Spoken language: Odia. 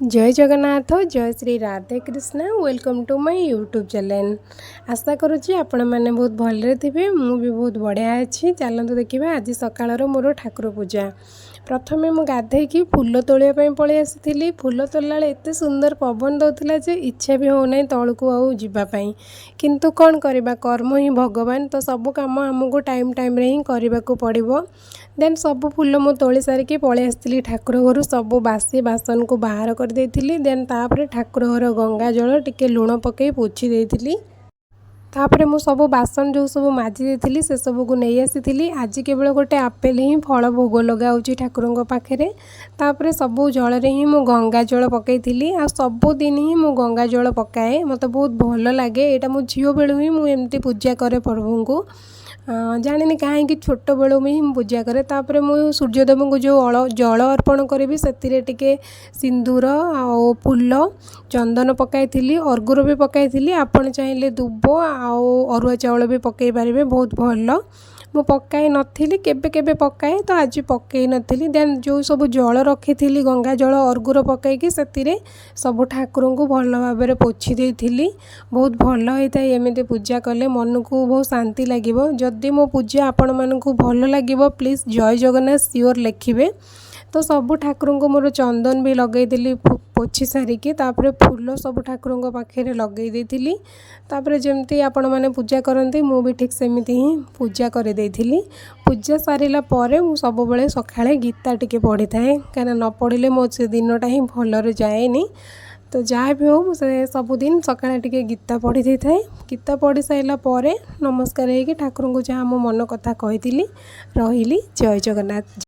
Jay Jagannath, Jay Shri Radhe Krishna. Welcome to my YouTube channel. ଆଶା କରୁଛି ଆପଣମାନେ ବହୁତ ଭଲରେ ଥିବେ। ମୁଁ ବି ବହୁତ ବଢ଼ିଆ ଅଛି। ଚାଲନ୍ତୁ ଦେଖିବା ଆଜି ସକାଳର ମୋର ଠାକୁର ପୂଜା। ପ୍ରଥମେ ମୁଁ ଗାଧେଇକି ଫୁଲ ତୋଳିବା ପାଇଁ ପଳେଇ ଆସିଥିଲି। ଫୁଲ ତୋଳିଲା ବେଳେ ଏତେ ସୁନ୍ଦର ପବନ ଦେଉଥିଲା ଯେ ଇଚ୍ଛା ବି ହେଉନାହିଁ ତଳକୁ ଆଉ ଯିବା ପାଇଁ। କିନ୍ତୁ କ'ଣ କରିବା, କର୍ମ ହିଁ ଭଗବାନ। ତ ସବୁ କାମ ଆମକୁ ଟାଇମ୍ ଟାଇମ୍ରେ ହିଁ କରିବାକୁ ପଡ଼ିବ। ଦେନ୍ ସବୁ ଫୁଲ ମୁଁ ତୋଳି ସାରିକି ପଳେଇ ଆସିଥିଲି ଠାକୁର ଘରୁ। ସବୁ ବାସି ବାସନକୁ ବାହାର କରିଦେଇଥିଲି। ଦେନ୍ ତାପରେ ଠାକୁର ଘର ଗଙ୍ଗା ଜଳ ଟିକେ ଲୁଣ ପକାଇ ପୋଛି ଦେଇଥିଲି। ତାପରେ ମୁଁ ସବୁ ବାସନ ଯେଉଁ ସବୁ ମାଜି ଦେଇଥିଲି, ସେସବୁକୁ ନେଇ ଆସିଥିଲି। ଆଜି କେବଳ ଗୋଟେ ଆପେଲ୍ ହିଁ ଫଳ ଭୋଗ ଲଗାଉଛି ଠାକୁରଙ୍କ ପାଖରେ। ତାପରେ ସବୁ ଜଳରେ ହିଁ ମୁଁ ଗଙ୍ଗା ଜଳ ପକାଇଥିଲି। ଆଉ ସବୁଦିନ ହିଁ ମୁଁ ଗଙ୍ଗା ଜଳ ପକାଏ, ମୋତେ ବହୁତ ଭଲ ଲାଗେ ଏଇଟା। ମୁଁ ଝିଅ ବେଳୁ ହିଁ ମୁଁ ଏମିତି ପୂଜା କରେ ପ୍ରଭୁଙ୍କୁ। ଜାଣିନି କାହିଁକି, ଛୋଟବେଳୁ ହିଁ ମୁଁ ପୂଜା କରେ। ତାପରେ ମୁଁ ସୂର୍ଯ୍ୟଦେବଙ୍କୁ ଯେଉଁ ଜଳ ଅର୍ପଣ କରିବି, ସେଥିରେ ଟିକେ ସିନ୍ଦୁର ଆଉ ଫୁଲ ଚନ୍ଦନ ପକାଇଥିଲି, ଅର୍ଗୁର ବି ପକାଇଥିଲି। ଆପଣ ଚାହିଁଲେ ଦୁବ ଆଉ ଅରୁଆ ଚାଉଳ ବି ପକାଇ ପାରିବେ, ବହୁତ ଭଲ। ମୁଁ ପକାଇ ନଥିଲି, କେବେ କେବେ ପକାଏ, ତ ଆଜି ପକାଇ ନଥିଲି। ଦେନ୍ ଯେଉଁ ସବୁ ଜଳ ରଖିଥିଲି, ଗଙ୍ଗା ଜଳ ଅର୍ଗୁର ପକାଇକି, ସେଥିରେ ସବୁ ଠାକୁରଙ୍କୁ ଭଲ ଭାବରେ ପୋଛି ଦେଇଥିଲି। ବହୁତ ଭଲ ହେଇଥାଏ ଏମିତି ପୂଜା କଲେ, ମନକୁ ବହୁତ ଶାନ୍ତି ଲାଗିବ। ଯଦି ମୋ ପୂଜା ଆପଣମାନଙ୍କୁ ଭଲ ଲାଗିବ, ପ୍ଲିଜ୍ ଜୟ ଜଗନ୍ନାଥ ସିଓର ଲେଖିବେ। ତ ସବୁ ଠାକୁରଙ୍କୁ ମୋର ଚନ୍ଦନ ବି ଲଗାଇଦେଲି ପୋଛି ସାରିକି। ତାପରେ ଫୁଲ ସବୁ ଠାକୁରଙ୍କ ପାଖରେ ଲଗାଇ ଦେଇଥିଲି। ତାପରେ ଯେମିତି ଆପଣମାନେ ପୂଜା କରନ୍ତି, ମୁଁ ବି ଠିକ୍ ସେମିତି ହିଁ ପୂଜା କରିଦେଇଥିଲି। ପୂଜା ସାରିଲା ପରେ ମୁଁ ସବୁବେଳେ ସକାଳେ ଗୀତା ଟିକେ ପଢ଼ିଥାଏ, କାହିଁକିନା ନ ପଢ଼ିଲେ ମୋ ସେ ଦିନଟା ହିଁ ଭଲରେ ଯାଏନି। ତ ଯାହା ବି ହେଉ, ମୁଁ ସେ ସବୁଦିନ ସକାଳେ ଟିକେ ଗୀତା ପଢ଼ି ଦେଇଥାଏ। ଗୀତା ପଢ଼ି ସାରିଲା ପରେ ନମସ୍କାର ହେଇକି ଠାକୁରଙ୍କୁ ଯାହା ମୋ ମନ କଥା କହିଥିଲି। ରହିଲି, ଜୟ ଜଗନ୍ନାଥ।